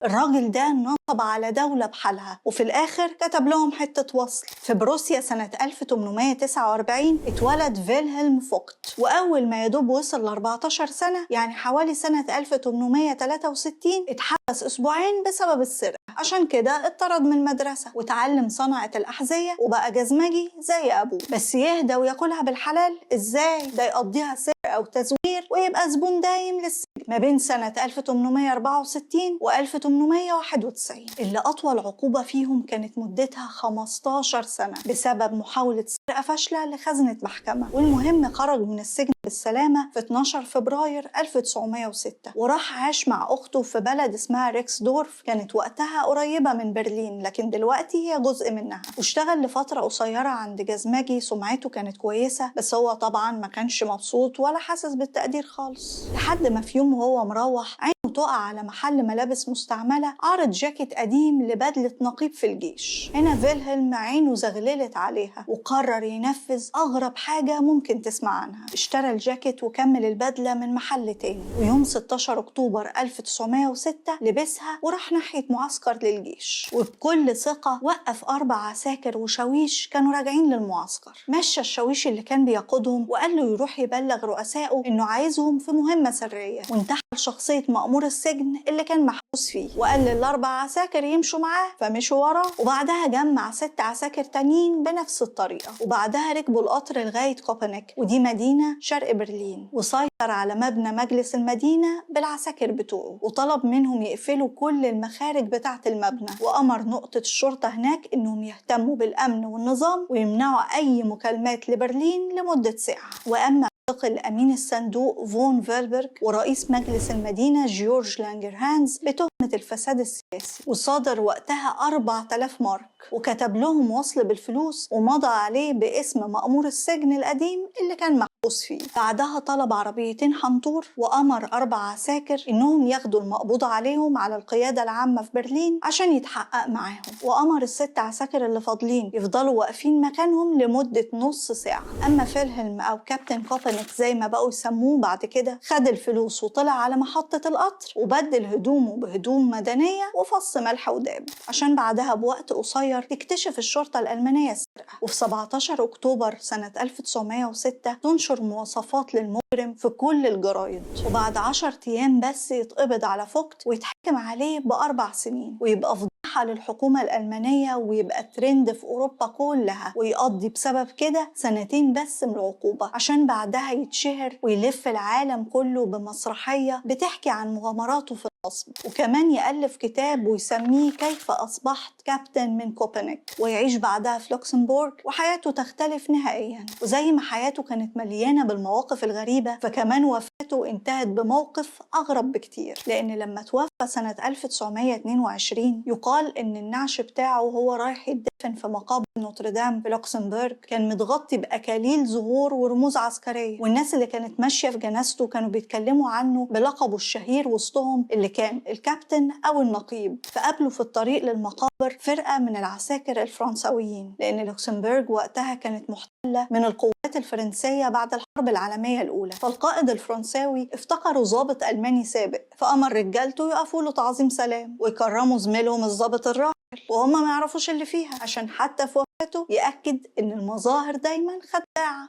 الراجل ده نصب على دولة بحالها، وفي الآخر كتب لهم حتة وصل. في بروسيا سنة 1849 اتولد فيلهلم فوكت، وأول ما يدوب وصل ل 14 سنة يعني حوالي سنة 1863 اتحبس أسبوعين بسبب السرقة. عشان كده اتطرد من المدرسة وتعلم صنعة الأحذية وبقى جزمجي زي أبوه. بس يهدى وياكلها بالحلال إزاي؟ ده يقضيها سرقة وتزوير ويبقى زبون دايم للسجن ما بين سنة 1864 و 1891. اللي أطول عقوبة فيهم كانت مدتها 15 سنة بسبب محاولة سرقة فاشلة لخزنة محكمة. والمهم خرج من السجن بالسلامة في 12 فبراير 1906، وراح عاش مع أخته في بلد اسمها ريكسدورف، كانت وقتها قريبة من برلين لكن دلوقتي هي جزء منها. واشتغل لفترة قصيرة عند جزمجي سمعته كانت كويسة، بس هو طبعا ما كانش مبسوط ولا حاسس بالتقدير خالص. لحد ما في يوم وهو مروح عينه تقع على محل ملابس مستعملة عارض جاكيت قديم لبدلة نقيب في الجيش. هنا فيلهلم عينه زغللت عليها وقرر ينفذ أغرب حاجة ممكن تسمع عنها. اشترى الجاكيت وكمل البدلة من محل تاني، ويوم 16 أكتوبر 1906 لبسها وراح ناحية معسكر للجيش، وبكل ثقة وقف 4 عساكر وشاويش كانوا راجعين للمعسكر. مشى الشاويش اللي كان بيقودهم وقال له يروح يبلغ رؤسائه إنه عايزهم في مهمة سرية، وانتحل شخصية مأمور السجن اللي كان محبوس فيه، وقال للأربع عساكر يمشوا معاه فمشوا وراه. وبعدها جمع 6 عساكر تانيين بنفس الطريقة، وبعدها ركبوا القطر لغاية كوبنيك، ودي مدينة شرق برلين، وسيطر على مبنى مجلس المدينة بالعساكر بتوعه، وطلب منهم يقفلوا كل المخارج بتاعة المبنى، وأمر نقطة الشرطة هناك إنهم يهتموا بالأمن والنظام ويمنعوا أي مكالمات لبرلين لمدة ساعة. وأما اعتقل أمين الصندوق فون فيلبرغ ورئيس مجلس المدينة جيورج لانجرهانز بتهمة الفساد السياسي، وصادر وقتها 4000 مارك، وكتب لهم وصل بالفلوس ومضى عليه باسم مأمور السجن القديم اللي كان محبوس فيه. بعدها طلب عربيتين حنطور وأمر 4 عساكر إنهم ياخدوا المقبوض عليهم على القيادة العامة في برلين عشان يتحقق معاهم، وأمر ال6 عساكر اللي فاضلين يفضلوا واقفين مكانهم لمدة نص ساعة. أما فيلهلم أو كابتن كوبنيك زي ما بقوا يسموه بعد كده خد الفلوس وطلع على محطة القطر وبدل هدومه بهدوم مدنية وفص ملح وداب، عشان بعدها بوقت قصير تكتشف الشرطة الألمانية السرقة. وفي 17 أكتوبر سنة 1906 تنشر مواصفات للمجرم في كل الجرايد، وبعد 10 أيام بس يتقبض على فوكت ويتحكم عليه ب4 سنين، ويبقى فضيحة للحكومة الألمانية ويبقى ترند في أوروبا كلها، ويقضي بسبب كده 2 سنين بس من العقوبة، عشان بعدها يتشهر ويلف العالم كله بمسرحية بتحكي عن مغامراته في النصب، وكمان يألف كتاب ويسميه كيف أصبحت كابتن من كوبنيك، ويعيش بعدها في لوكسمبورغ وحياته تختلف نهائيا. وزي ما حياته كانت مليانة بالمواقف الغريبة، فكمان وفاته انتهت بموقف أغرب بكتير، لأن لما توفى سنة 1922 يقال إن النعش بتاعه وهو رايح يدفن في مقابر نوتردام في لوكسمبورغ كان متغطي بأكاليل زهور ورموز عسكرية، والناس اللي كانت ماشية في جنازته كانوا بيتكلموا عنه بلقبه الشهير وسطهم اللي كان الكابتن أو النقيب. فقابلوا في الطريق للمقابر فرقة من العساكر الفرنساويين، لأن لوكسمبورغ وقتها كانت محتلة من القوات الفرنسية بعد الحرب العالمية الأولى. فالقائد الفرنساوي افتكروا ضابط ألماني سابق، فأمر رجالته يقفوا له تعظيم سلام ويكرموا زميلهم الضابط الراحل، وهم ما يعرفوش اللي فيها، عشان حتى في وفاته يأكد إن المظاهر دايما خداعة.